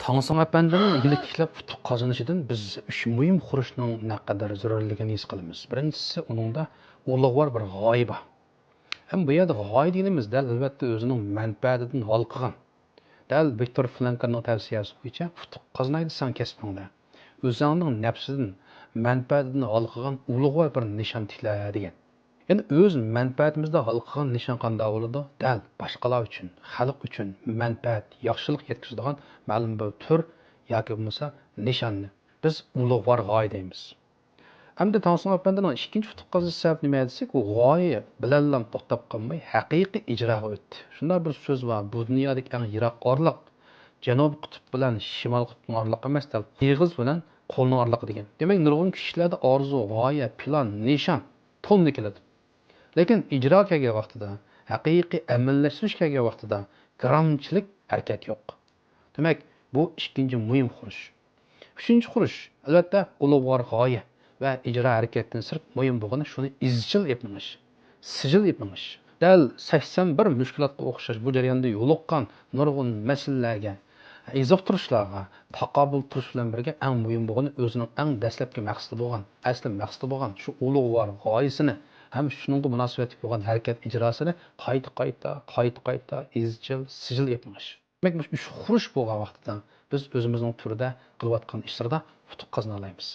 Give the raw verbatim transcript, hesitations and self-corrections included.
تاڭسىڭ ئەپەندىنىڭ ئىگىلىك تىكلەپ ئۇتۇق قازىنىشىدىن بىز ئۈچ مۇھىم خۇرۇچنىڭ نەقەدەر زۆرۈرلۈكىنى ھېس قىلىمىز. بىرىنچىسى، ئۇنىڭدا ئۇلۇغۋار بىر غايە بار. ھەم بۇ يەردە غايە دېگىنىمىز دەل ئەلۋەتتە ئۆزىنىڭ مەنپەئەتىدىن ھالقىغان. دەل ۋىكتور فرانكلنىڭ تەۋسىيەسى بويىچە ئۇتۇق قازىناي دېسەڭ كەسپىڭدە، ئۆزۈڭنىڭ نەپسىدىن، مەنپەئەتىدىن ھالقىغان ئۇلۇغۋار بىر نىشان تىكلە دېگەن. يەنى ئۆز مەنپەئەتىمىزدە ھالقىغان نىشان قانداق بولىدۇ؟ دەل باشقىلار ئۈچۈن، خەلق ئۈچۈن مەنپەئەت، ياخشىلىق يەتكۈزىدىغان مەلۇم بىر تۈر ياكى بولمىسا نىشاننى بىز ئۇلۇغۋار غايە دەيمىز. ئەمدى تاڭسىڭ ئەپەندىنىڭ ئىككىنچى ئۇتۇق قازىنىش سەۋەبى نېمە دېسەك، ئۇ غايە بىلەنلا توختاپ قالماي، ھەقىقىي ئىجراغا ئۆتتى. شۇنداق بىر سۆز بار، بۇ دۇنيادىكى ئەڭ يىراق ئارىلىق جەنۇبىي قۇتۇپ بىلەن شىمالىي قۇتۇپنىڭ ئارىلىقى ئەمەس، دەل ئېغىز بىلەن قولنىڭ ئارىلىقى دېگەن. دېمەك، نۇرغۇن كىشىلەردە ئارزۇ، غايە، پىلان، نىشان تولىمۇ كېلىدۇ. لېكىن ئىجرا كەلگەن ۋاقتىدا، ھەقىقىي ئەمەلىيلەشتۈرۈش كەلگەن ۋاقتىدا گىرامچىلىك ھەرىكەت يوق. دېمەك، بۇ ئىككىنچى مۇھىم خۇرۇچ. ئۈچىنچى خۇرۇچ، ئەلۋەتتە، ئۇلۇغۋار غايە ۋە ئىجرا ھەرىكەتتىن سىرت مۇھىم بولغىنى شۇنى ئىزچىل ئېلىپ مېڭىش، سىجىل ئېلىپ مېڭىش. دەل سەكسەن بىر مۈشكۈلاتقا ئوخشاش بۇ جەرياندا يولۇققان نۇرغۇن مەسىلىلەرگە، ئېزىقتۇرۇشلارغا تاقابىل تۇرۇش بىلەن بىرگە ئەڭ مۇھىم بولغىنى ئۆزىنىڭ ئەڭ دەسلەپكى مەقسىتى بولغان، ئەسلى مەقسىتى بولغان شۇ ئۇلۇغۋار غايىسىنى ھەم شۇنىڭغا مۇناسىۋەتلىك بولغان ھەرىكەت ئىجراسىنى قايتا قايتا، قايتا قايتا، ئىزچىل، سىجىل ئېلىپ مېڭىش. دېمەك، مۇشۇ ئۈچ خۇرۇچ بولغان ۋاقتىدا بىز ئۆزىمىزنىڭ تۈردە قىلىۋاتقان ئىشلىرىدا ئۇتۇق قازىنالايمىز.